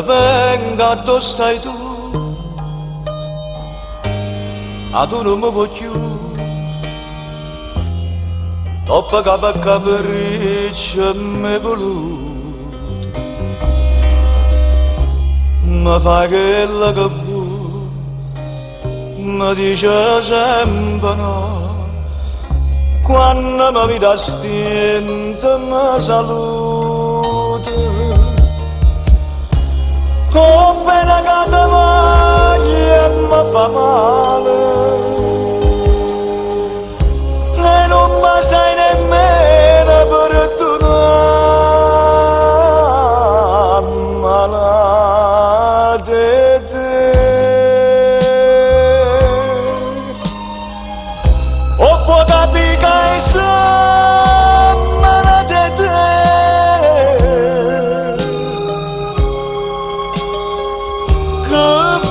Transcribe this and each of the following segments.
Me ne vengo addò stai tu, ma tu nun me vuò cchiù. Doppo ca pe capriccio m'hê vuluto, me fai chello che vuò, me dice sempe no. Quanno me vide a stiento me salute. O bbene ca te voglio me fa male e nun me sai nemmeno perdunà. Malate 'e te. O vuò capì ca i' so' malato 'e te? Che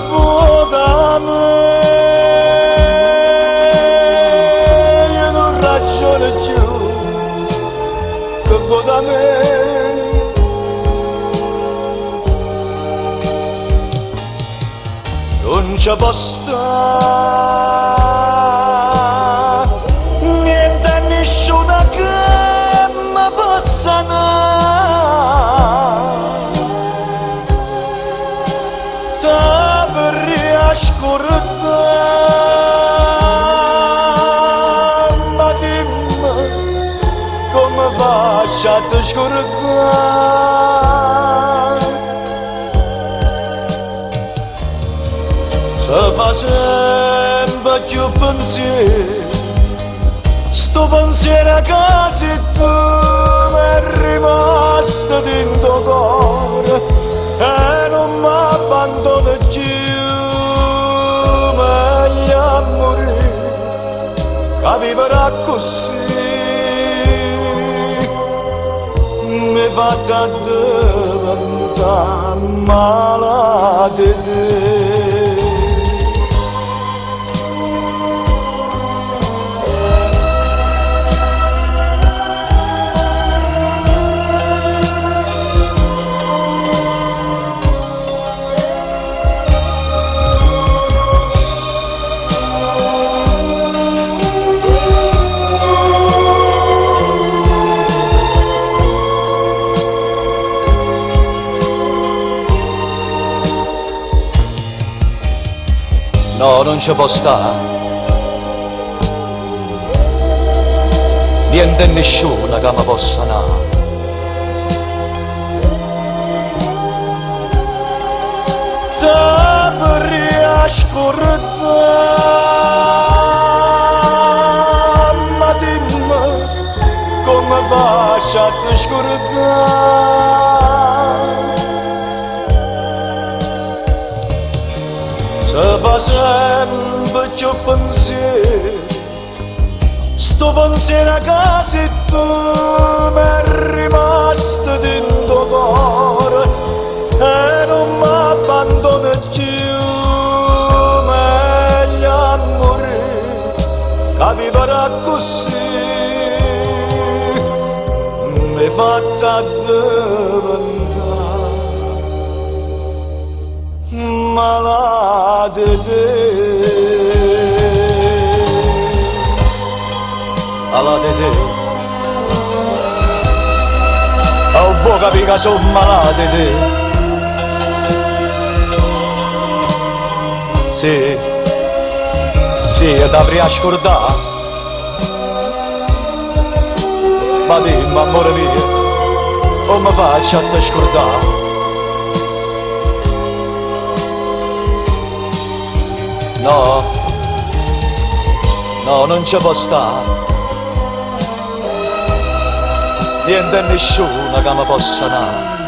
vuò da me? Io nun ragiono cchiù. Che vuò da me? Nun ce po' sta niente e nisciuno che me po' sanà. T'avarria scurdà, ma dimme comme faccio a te scurdà. Se fa sempe cchiù pensiero, sto pensiero ca si tu m'è rimasto dint' 'o core e nun m'abbandona cchiù, meglio a murì ca vivere accussì. M'hê fatto addeventà malato 'e te. No, nun ce po' sta. Niente e nisciuno ca me po' sanà. T'avarria scurdà, ma dimme comme faccio a te scurdà. Se fa sempe cchiù pensiero, sto pensiero ca si tu m'è rimasto dint' 'o core e nun m'abbandona cchiù, meglio a murì ca vivere accussì. M'hê fatto addeventà malato 'e te. Malato 'e te. O vuò capì ca so' malato 'e te? Sì, sì, t'avarria scurdà. Ma dimme, ammore mio, comme faccio a te scurdà? No, no, nun ce po' sta. Niente e nisciuno ca me po' sanà.